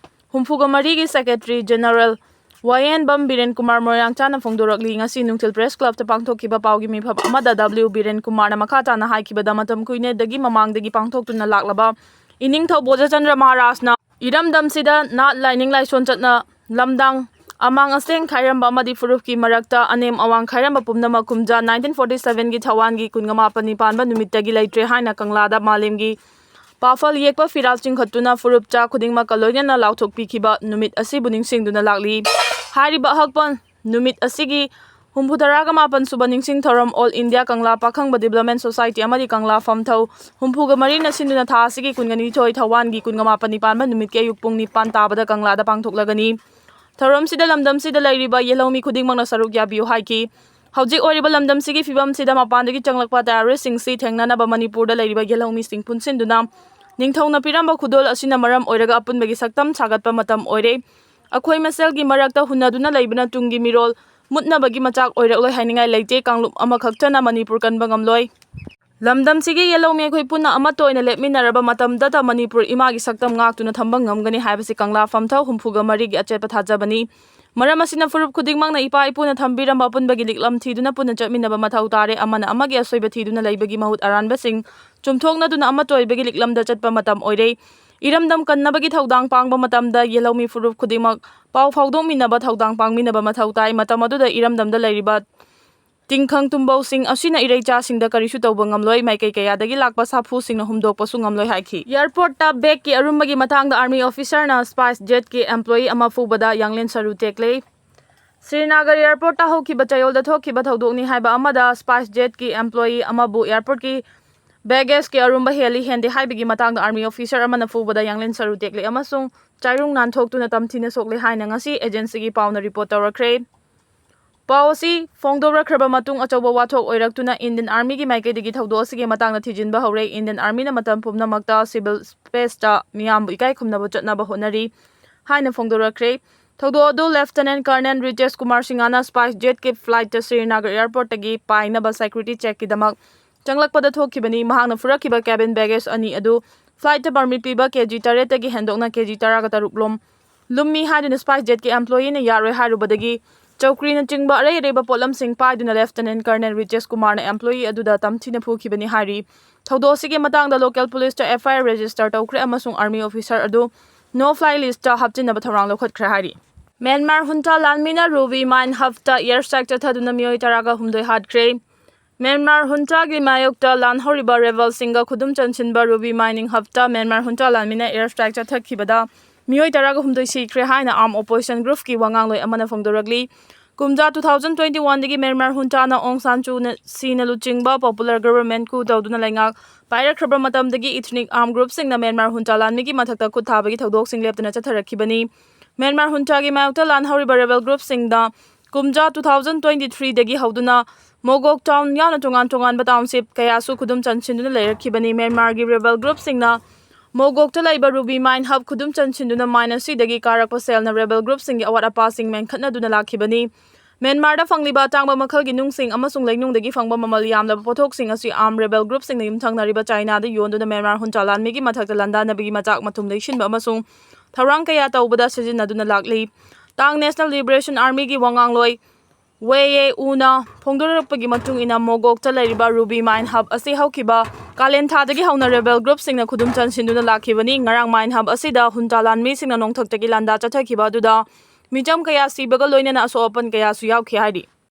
ꯍꯨꯝꯐꯨꯒ ꯃꯔꯤꯒꯤ Secretary General ꯋꯥꯌꯦꯟꯕꯝ ꯕꯤꯔꯦꯟ ꯀꯨꯃꯥꯔ ꯃꯣꯏꯔꯥꯡꯆꯥꯅ ꯐꯣꯡꯗꯣꯔꯛꯂꯤ꯫ ꯉꯁꯤ ꯅꯨꯡꯊꯤꯜ Press Clubꯇ ꯄꯥꯡꯊꯣꯛꯈꯤꯕ ꯄꯥꯎꯒꯤ ꯃꯤꯐꯝ ꯑꯃꯗ W ꯕꯤꯔꯦꯟ ꯀꯨꯃꯥꯔꯅ ꯃꯈꯥ ꯇꯥꯅ ꯍꯥꯏꯈꯤꯕꯗ, ꯃꯇꯝ ꯀꯨꯏꯅꯗꯒꯤ ꯃꯃꯥꯡꯗꯒꯤ ꯄꯥꯡꯊꯣꯛꯇꯨꯅ ꯂꯥꯛꯂꯕ ꯏꯅꯤꯡꯊꯧ ꯕꯣꯙꯆꯟꯗ꯭ꯔ ꯃꯍꯥꯔꯥꯖꯅ ꯏꯔꯝꯗꯝꯁꯤꯗ ꯅꯥꯠ, ꯂꯥꯏꯅꯤꯡ, ꯂꯥꯏꯁꯣꯟ, ꯆꯠꯅ ꯂꯝꯗꯥꯡ, ꯑꯃꯥꯡ ꯑꯁꯦꯡ ꯈꯥꯏꯔꯝꯕ ꯑꯃꯗꯤ ꯐꯨꯔꯨꯞꯀꯤ ꯃꯔꯛꯇ ꯑꯅꯦꯝ ꯑꯋꯥꯡ ꯈꯥꯏꯔꯝꯕ ꯄꯨꯝꯅꯃꯛ ꯀꯨꯝꯖꯥ nineteen forty sevenꯒꯤ ꯊꯋꯥꯟꯒꯤ ꯀꯨꯟꯒ ꯃꯥꯄꯟꯅꯤ ꯄꯥꯟꯕ ꯅꯨꯃꯤꯠꯇꯒꯤ ꯂꯩꯇ꯭ꯔꯦ ꯍꯥꯏꯅ ꯀꯪꯂꯥꯗ ꯃꯥꯂꯦꯝꯒꯤ ꯄꯥꯐꯜ ꯌꯦꯛꯄ ꯐꯤꯔꯥꯜ ꯆꯤꯡꯈꯠꯇꯨꯅ ꯐꯨꯔꯨꯞꯆꯥ ꯈꯨꯗꯤꯡꯃꯛꯀ ꯂꯣꯏꯅꯅ ꯂꯥꯎꯊꯣꯛꯄꯤꯈꯤꯕ ꯅꯨꯃꯤꯠ ꯑꯁꯤꯕꯨ ꯅꯤꯡꯁꯤꯡꯗꯨꯅ ꯂꯥꯛꯂꯤ꯫ ꯍꯥꯏꯔꯤꯕ ꯑꯍꯛꯄ ꯅꯨꯃꯤꯠ ꯑꯁꯤꯒꯤ ꯍꯨꯝꯐꯨ ꯇꯔꯥꯒ ꯃꯥꯄꯟ ꯁꯨꯕ ꯅꯤꯡꯁꯤꯡ ꯊꯧꯔꯝ All India ꯀꯪꯂꯥ ꯄꯥꯈꯪꯕ Development Society ꯑꯃꯗꯤ ꯀꯪꯂꯥ ꯐꯝꯊꯧ ꯍꯨꯝꯐꯨꯒ ꯃꯔꯤꯅ ꯁꯤꯟꯗꯨꯅ ꯊꯥ ꯑꯁꯤꯒꯤ ꯀꯨꯟꯒ ꯅꯤꯊꯣꯏ ꯊꯧꯋꯥꯟꯒꯤ ꯀꯨꯟꯒ ꯃꯥꯄꯟꯅꯤ ꯄꯥꯟꯕ ꯅꯨꯃꯤꯠꯀꯤ ꯑꯌꯨꯛ ꯄꯨꯡ ꯅꯤꯄꯥꯟ ꯇꯥꯕꯗ ꯀꯪꯂꯥꯗ ꯄꯥꯡꯊꯣꯛꯂꯒꯅꯤ꯫ ꯊꯧꯔꯝꯁꯤꯗ ꯂꯝꯗꯝꯁꯤꯗ ꯂꯩꯔꯤꯕ ꯌꯦꯜꯍꯧꯃꯤ ꯈꯨꯗꯤꯡꯃꯛꯅ ꯁꯔꯨꯛ ꯌꯥꯕꯤꯌꯨ ꯍꯥꯏꯈꯤ꯫ ꯍꯧꯖꯤꯛ ꯑꯣꯏꯔꯤꯕ ꯂꯝꯗꯝꯁꯤꯒꯤ ꯐꯤꯕꯝꯁꯤꯗ ꯃꯄꯥꯟꯗꯒꯤ ꯆꯪꯂꯛꯄ terroristꯁꯤꯡꯁꯤ ꯊꯦꯡꯅꯅꯕ ꯃꯅꯤꯄꯨꯔꯗ ꯂꯩꯔꯤꯕ ꯌꯦꯜꯍꯧꯃꯤꯁꯤꯡ ꯄꯨꯟꯁꯤꯟꯗꯨꯅ ꯅꯤꯡꯊꯧꯅ ꯄꯤꯔꯝꯕ ꯈꯨꯗꯣꯜ ꯑꯁꯤꯅ ꯃꯔꯝ ꯑꯣꯏꯔꯒ ꯑꯄꯨꯟꯕꯒꯤ ꯁꯛꯇꯝ ꯁꯥꯒꯠꯄ ꯃꯇꯝ ꯑꯣꯏꯔꯦ꯫ ꯑꯩꯈꯣꯏ ꯃꯁꯦꯜꯒꯤ ꯃꯔꯛꯇ ꯍꯨꯟꯅꯗꯨꯅ ꯂꯩꯕꯅ ꯇꯨꯡꯒꯤ ꯃꯤꯔꯣꯜ ꯃꯨꯠꯅꯕꯒꯤ ꯃꯆꯥꯛ ꯑꯣꯏꯔꯛꯂꯣꯏ ꯍꯥꯏꯅꯤꯡꯉꯥꯏ ꯂꯩꯇꯦ꯫ ꯀꯥꯡꯂꯨꯞ ꯑꯃꯈꯛꯇꯅ ꯃꯅꯤꯄꯨꯔ ꯀꯟꯕ ꯉꯝꯂꯣꯏ꯫ ꯂꯝꯗꯝꯁꯤꯒꯤ ꯌꯦꯜꯍꯧꯃꯤ ꯑꯩꯈꯣꯏ ꯄꯨꯟꯅ ꯑꯃꯠꯇ ꯑꯣꯏꯅ ꯂꯦꯞꯃꯤꯟꯅꯔꯕ ꯃꯇꯝꯗꯇ ꯃꯅꯤꯄꯨꯔ ꯏꯃꯥꯒꯤ ꯁꯛꯇꯝ ꯉꯥꯛꯇꯨꯅ ꯊꯝꯕ ꯉꯝꯒꯅꯤ ꯍꯥꯏꯕꯁꯤ ꯀꯪꯂꯥ ꯐꯝꯊꯧ ꯍꯨꯝꯐꯨꯒ ꯃꯔꯤꯒꯤ ꯑꯆꯦꯠꯄ ꯊꯥꯖꯕꯅꯤ꯫ ꯃꯔꯝ ꯑꯁꯤꯅ ꯐꯨꯔꯨꯞ ꯈꯨꯗꯤꯡꯃꯛꯅ ꯏꯄꯥ ꯏꯄꯨꯅ ꯊꯝꯕꯤꯔꯝꯕ ꯑꯄꯨꯟꯕꯒꯤ ꯂꯤꯛꯂꯝ ꯊꯤꯗꯨꯅ ꯄꯨꯟꯅ ꯆꯠꯃꯤꯟꯅꯕ ꯃꯊꯧ ꯇꯥꯔꯦ꯫ ꯑꯃꯅ ꯑꯃꯒꯤ ꯑꯁꯣꯏꯕ ꯊꯤꯗꯨꯅ ꯂꯩꯕꯒꯤ ꯃꯍꯨꯠ ꯑꯔꯥꯟꯕꯁꯤꯡ ꯆꯨꯝꯊꯣꯛꯅꯗꯨꯅ ꯑꯃꯠꯇ ꯑꯣꯏꯕꯒꯤ ꯂꯤꯛꯂꯝꯗ ꯆꯠꯄ ꯃꯇꯝ ꯑꯣꯏꯔꯦ꯫ ꯏꯔꯝꯗꯝ ꯀꯟꯅꯕꯒꯤ ꯊꯧꯗꯥꯡ ꯄꯥꯡꯕ ꯃꯇꯝꯗ ꯌꯦꯜꯍꯧꯃꯤ ꯐꯨꯔꯨꯞ ꯈꯨꯗꯤꯡꯃꯛ ꯄꯥꯎ ꯐꯥꯎꯗꯣꯛꯃꯤꯟꯅꯕ ꯊꯧꯗꯥꯡ ꯄꯥꯡꯃꯤꯟꯅꯕ ꯃꯊꯧ ꯇꯥꯏ꯫ ꯃꯇꯝ ꯑꯗꯨꯗ ꯏꯔꯝꯗꯝꯗ ꯂꯩꯔꯤꯕ ꯇꯤꯡꯈꯪ ꯇꯨꯝꯕꯧꯁꯤꯡ ꯑꯁꯤꯅ ꯏꯔꯩꯆꯥꯁꯤꯡꯗ ꯀꯔꯤꯁꯨ ꯇꯧꯕ ꯉꯝꯂꯣꯏ꯫ ꯃꯥꯏꯀꯩ ꯀꯌꯥꯗꯒꯤ ꯂꯥꯛꯄ ꯁꯥꯐꯨꯁꯤꯡꯅ ꯍꯨꯝꯗꯣꯛꯄꯁꯨ ꯉꯝꯂꯣꯏ ꯍꯥꯏꯈꯤ꯫ Airportꯇ bagꯀꯤ ꯑꯔꯨꯝꯕꯒꯤ ꯃꯇꯥꯡꯗ Army officerꯅ SpiceJetꯀꯤ employee ꯑꯃ ꯐꯨꯕꯗ ꯌꯥꯡꯂꯦꯟ ꯁꯔꯨ ꯇꯦꯛꯂꯦ꯫ ꯁ꯭ꯔꯤꯅꯒꯔ Airportꯇ ꯍꯧꯈꯤꯕ ꯆꯌꯣꯜꯗ ꯊꯣꯛꯈꯤꯕ ꯊꯧꯗꯣꯛꯅꯤ ꯍꯥꯏꯕ ꯑꯃꯗ SpiceJetꯀꯤ employee ꯑꯃꯕꯨ airportꯀꯤ baggageꯀꯤ ꯑꯔꯨꯝꯕ ꯍꯦꯜꯂꯤ ꯍꯦꯟꯗꯦ ꯍꯥꯏꯕꯒꯤ ꯃꯇꯥꯡꯗ Army officer ꯑꯃꯅ ꯐꯨꯕꯗ ꯌꯥꯡꯂꯦꯟ ꯁꯔꯨ ꯇꯦꯛꯂꯦ ꯑꯃꯁꯨꯡ ꯆꯥꯏꯔꯨꯡ ꯅꯥꯟꯊꯣꯛꯇꯨꯅ ꯇꯝꯊꯤꯅ ꯁꯣꯛꯂꯦ ꯍꯥꯏꯅ ꯉꯁꯤ agencyꯒꯤ ꯄꯥꯎꯅ report ꯇꯧꯔꯛꯈ꯭ꯔꯦ꯫ ꯄꯥꯎ ꯑꯁꯤ ꯐꯣꯡꯗꯣꯔꯛꯈ꯭ꯔꯕ ꯃꯇꯨꯡ ꯑꯆꯧꯕ ꯋꯥꯊꯣꯛ ꯑꯣꯏꯔꯛꯇꯨꯅ Indian Armyꯒꯤ ꯃꯥꯏꯀꯩꯗꯒꯤ ꯊꯧꯗꯣꯛ ꯑꯁꯤꯒꯤ ꯃꯇꯥꯡꯗ ꯊꯤꯖꯤꯟꯕ ꯍꯧꯔꯦ꯫ Indian Armyꯅ ꯃꯇꯝ ꯄꯨꯝꯅꯃꯛꯇ civil spaceꯇ ꯃꯤꯌꯥꯝꯕꯨ ꯏꯀꯥꯏ ꯈꯨꯝꯅꯕ ꯆꯠꯅꯕ ꯍꯣꯠꯅꯔꯤ ꯍꯥꯏꯅ ꯐꯣꯡꯗꯣꯔꯛꯈ꯭ꯔꯦ꯫ ꯊꯧꯗꯣꯛ ꯑꯗꯨ Lieutenant Colonel ꯔꯤꯇꯦꯁ ꯀꯨꯃꯥꯔ ꯁꯤꯡꯍꯅ SpiceJetꯀꯤ flightꯇ ꯁ꯭ꯔꯤꯅꯒꯔ Airportꯇꯒꯤ ꯄꯥꯏꯅꯕ security checkꯀꯤꯗꯃꯛ ꯆꯪꯂꯛꯄꯗ ꯊꯣꯛꯈꯤꯕꯅꯤ꯫ ꯃꯍꯥꯛꯅ ꯄꯨꯔꯛꯈꯤꯕ cabin baggage ꯑꯅꯤ ꯑꯗꯨ flightꯇ permit ꯄꯤꯕ KG ꯇꯔꯦꯠꯇꯒꯤ ꯍꯦꯟꯗꯣꯛꯅ KG ꯇꯔꯥꯒ ꯇꯔꯨꯛ ꯂꯣꯝ ꯂꯨꯝꯃꯤ ꯍꯥꯏꯗꯨꯅ ꯁ꯭ꯄꯥꯏꯁ ꯖꯦꯠꯀꯤ ꯑꯦꯝꯄ꯭ꯂꯣꯌꯤꯅ ꯌꯥꯔꯣꯏ ꯍꯥꯏꯔꯨꯕꯗꯒꯤ ꯆꯧꯀ꯭ꯔꯤꯅꯆꯤꯡꯕ ꯑꯔꯩ ꯑꯔꯩꯕ ꯄꯣꯠꯂꯝꯁꯤꯡ ꯄꯥꯏꯗꯨꯅ ꯂꯦꯐꯇꯤꯅꯦꯟꯠ ꯀꯔꯅꯦꯜ ꯔꯤꯇꯦꯁ ꯀꯨꯃꯥꯔꯅ ꯑꯦꯝꯄ꯭ꯂꯣꯌꯤ ꯑꯗꯨꯗ ꯇꯝꯊꯤꯅ ꯐꯨꯈꯤꯕꯅꯤ ꯍꯥꯏꯔꯤ꯫ ꯊꯧꯗꯣꯛ ꯑꯁꯤꯒꯤ ꯃꯇꯥꯡꯗ ꯂꯣꯀꯦꯜ ꯄꯨꯂꯤꯁꯇ ꯑꯦꯐ ꯑꯥꯏ ꯑꯥꯔ ꯔꯦꯖꯤꯁꯇꯔ ꯇꯧꯈ꯭ꯔꯦ ꯑꯃꯁꯨꯡ ꯑꯥꯔꯃꯤ ꯑꯣꯐꯤꯁꯥꯔ ꯑꯗꯨ ꯅꯣ ꯐ꯭ꯂꯥꯏ ꯂꯤꯁꯇ ꯍꯥꯞꯆꯤꯟꯅꯕ ꯊꯧꯔꯥꯡ ꯂꯧꯈꯠꯈ꯭ꯔꯦ ꯍꯥꯏꯔꯤ꯫ ꯃ꯭ꯌꯥꯟꯃꯥꯔ ꯍꯨꯟꯇꯥ ꯂꯥꯟꯃꯤꯅ ꯔꯨꯕꯤ ꯃꯥꯏꯟ ꯍꯕꯇ ꯑꯦꯌꯔ ꯁ꯭ꯇ꯭ꯔꯥꯏꯛ ꯆꯠꯊꯗꯨꯅ ꯃꯤꯑꯣꯏ ꯇꯔꯥꯒ ꯍꯨꯝꯗꯣꯏ ꯍꯥꯠꯈ꯭ꯔꯦ꯫ ꯃ꯭ꯌꯥꯟꯃꯥꯔ ꯍꯨꯟꯇꯥꯒꯤ ꯃꯥꯌꯣꯛꯇ ꯂꯥꯟꯍꯧꯔꯤꯕ ꯔꯦꯕꯦꯜꯁꯤꯡꯒ ꯈꯨꯗꯨꯝ ꯆꯟꯁꯤꯟꯕ ꯔꯨꯕꯤ ꯃꯥꯏꯅꯤꯡ ꯍꯕꯇ ꯃ꯭ꯌꯥꯟꯃꯥꯔ ꯍꯨꯟꯇꯥ ꯂꯥꯟꯃꯤꯅ ꯑꯦꯌꯔ ꯁ꯭ꯇ꯭ꯔꯥꯏꯛ ꯆꯠꯊꯈꯤꯕꯗ ꯃꯤꯑꯣꯏ ꯇꯔꯥꯒ ꯍꯨꯝꯗꯣꯏ ꯁꯤꯈ꯭ꯔꯦ ꯍꯥꯏꯅ ꯑꯥꯔꯝ ꯑꯣꯄꯣꯖꯤꯁꯟ ꯒ꯭ꯔꯨꯞꯀꯤ ꯋꯥꯉꯥꯡꯂꯣꯏ ꯑꯃꯅ ꯐꯣꯡꯗꯣꯔꯛꯂꯤ꯫ ꯀꯨꯝꯖꯥ two thousand twenty one ꯗꯒꯤ ꯃ꯭ꯌꯥꯟꯃꯥꯔ ꯍꯨꯟꯇꯥꯅ ꯑꯣꯡ ꯁꯥꯟ ꯁꯨ ꯁꯤꯅ ꯂꯨꯆꯤꯡꯕ ꯄꯣꯄꯨꯂꯔ ꯒꯕꯔꯃꯦꯟꯠ coup ꯇꯧꯗꯨꯅ ꯂꯩꯉꯥꯛ ꯄꯥꯏꯔꯛꯈ꯭ꯔꯕ ꯃꯇꯝꯗꯒꯤ ꯏꯊꯅꯤꯛ ꯑꯥꯔꯝ ꯒ꯭ꯔꯨꯞꯁꯤꯡꯅ ꯃ꯭ꯌꯥꯟꯃꯥꯔ ꯍꯨꯟꯇꯥ ꯂꯥꯟꯃꯤꯒꯤ ꯃꯊꯛꯇ ꯈꯨꯠ ꯊꯥꯕꯒꯤ ꯊꯧꯗꯣꯛꯁꯤꯡ ꯂꯦꯞꯇꯅ ꯆꯠꯊꯔꯛꯈꯤꯕꯅꯤ꯫ ꯃ꯭ꯌꯥꯟꯃꯥꯔ ꯍꯨꯟꯇꯥꯒꯤ ꯃꯥꯌꯣꯛꯇ ꯂꯥꯟꯍꯧꯔꯤꯕ ꯔꯦꯕꯦꯜ ꯒ꯭ꯔꯨꯞꯁꯤꯡꯗ ꯀꯨꯝꯖꯥ two thousand twenty three ꯗꯒꯤ ꯍꯧꯗꯨꯅ ꯃꯣꯒꯣꯛ ꯇꯥꯎꯟ ꯌꯥꯎꯅ ꯇꯣꯉꯥꯟ ꯇꯣꯉꯥꯟꯕ ꯇꯥꯎꯟꯁꯤꯞ ꯀꯌꯥꯁꯨ ꯈꯨꯗꯨꯝ ꯆꯟꯁꯤꯟꯗꯨꯅ ꯂꯩꯔꯛꯈꯤꯕꯅꯤ꯫ ꯃ꯭ꯌꯥꯟꯃꯥꯔꯒꯤ ꯔꯦꯕꯦꯜ ꯒ꯭ꯔꯨꯞꯁꯤꯡꯅ ꯃꯣꯒꯣꯛꯇ ꯂꯩꯕ ꯔꯨꯕꯤ ꯃꯥꯏꯟ ꯍꯕ ꯈꯨꯗꯨꯝ ꯆꯟꯁꯤꯟꯗꯨꯅ ꯃꯥꯏꯟ ꯑꯁꯤꯗꯒꯤ ꯀꯥꯔꯛꯄ ꯁꯦꯜꯅ ꯔꯦꯕꯦꯜ ꯒ꯭ꯔꯨꯞꯁꯤꯡꯒꯤ ꯑꯋꯥꯠ ꯑꯄꯥꯁꯤꯡ ꯃꯦꯟꯈꯠꯅꯗꯨꯅ ꯂꯥꯛꯈꯤꯕꯅꯤ꯫ ꯃ꯭ꯌꯥꯟꯃꯥꯔꯗ ꯐꯪꯂꯤꯕ ꯑꯇꯥꯡꯕ ꯃꯈꯜꯒꯤ ꯅꯨꯡꯁꯤꯡ ꯑꯃꯁꯨꯡ ꯂꯩꯅꯨꯡꯗꯒꯤ ꯐꯪꯕ ꯃꯃꯜ ꯌꯥꯝꯂꯕ ꯄꯣꯠꯊꯣꯛꯁꯤꯡ ꯑꯁꯤ ꯑꯥꯔꯝ ꯔꯦꯕꯦꯜ ꯒ꯭ꯔꯨꯞꯁꯤꯡꯅ ꯌꯨꯝꯊꯪꯅꯔꯤꯕ ꯆꯥꯏꯅꯥꯗ ꯌꯣꯟꯗꯨꯅ ꯃ꯭ꯌꯥꯟꯃꯥꯔ ꯍꯨꯟꯇꯥ ꯂꯥꯟꯃꯤꯒꯤ ꯃꯊꯛꯇ ꯂꯥꯟꯗꯥꯅꯕꯒꯤ ꯃꯆꯥꯛ ꯃꯊꯨꯝ ꯂꯩꯁꯤꯟꯕ ꯑꯃꯁꯨꯡ ꯊꯧꯔꯥꯡ ꯀꯌꯥ ꯇꯧꯕꯗ ꯁꯤꯖꯤꯟꯅꯗꯨꯅ ꯂꯥꯛꯂꯤ꯫ ꯇꯥꯡ ꯅꯦꯁꯅꯦꯜ ꯂꯤꯕꯔꯦꯁꯟ ꯑꯥꯔꯃꯤꯒꯤ ꯋꯥꯉꯥꯡꯂꯣꯏ ꯋꯦ ꯌꯦ ꯎꯅ ꯐꯣꯡꯗꯣꯔꯛꯄꯒꯤ ꯃꯇꯨꯡ ꯏꯟꯅ ꯃꯣꯒꯣꯛꯇ ꯂꯩꯔꯤꯕ ꯔꯨꯕꯤ ꯃꯥꯏꯟ ꯍꯕ ꯑꯁꯤ ꯍꯧꯈꯤꯕ ꯀꯥꯂꯦꯟ ꯊꯥꯗꯒꯤ ꯍꯧꯅ ꯔꯦꯕꯦꯜ ꯒ꯭ꯔꯨꯞꯁꯤꯡꯅ ꯈꯨꯗꯨꯝ ꯆꯟꯁꯤꯟꯗꯨꯅ ꯂꯥꯛꯈꯤꯕꯅꯤ꯫ ꯉꯔꯥꯡ ꯃꯥꯏꯟ ꯍꯕ ꯑꯁꯤꯗ ꯍꯨꯟꯇꯥ ꯂꯥꯟꯃꯤꯁꯤꯡꯅ ꯅꯣꯡꯊꯛꯇꯒꯤ ꯂꯥꯟꯗꯥ ꯆꯠꯊꯈꯤꯕ ꯑꯗꯨꯗ ꯃꯤꯆꯝ ꯀꯌꯥ ꯁꯤꯕꯒ ꯂꯣꯏꯅꯅ ꯑꯁꯣꯛ ꯑꯄꯟ ꯀꯌꯥꯁꯨ ꯌꯥꯎꯈꯤ ꯍꯥꯏꯔꯤ꯫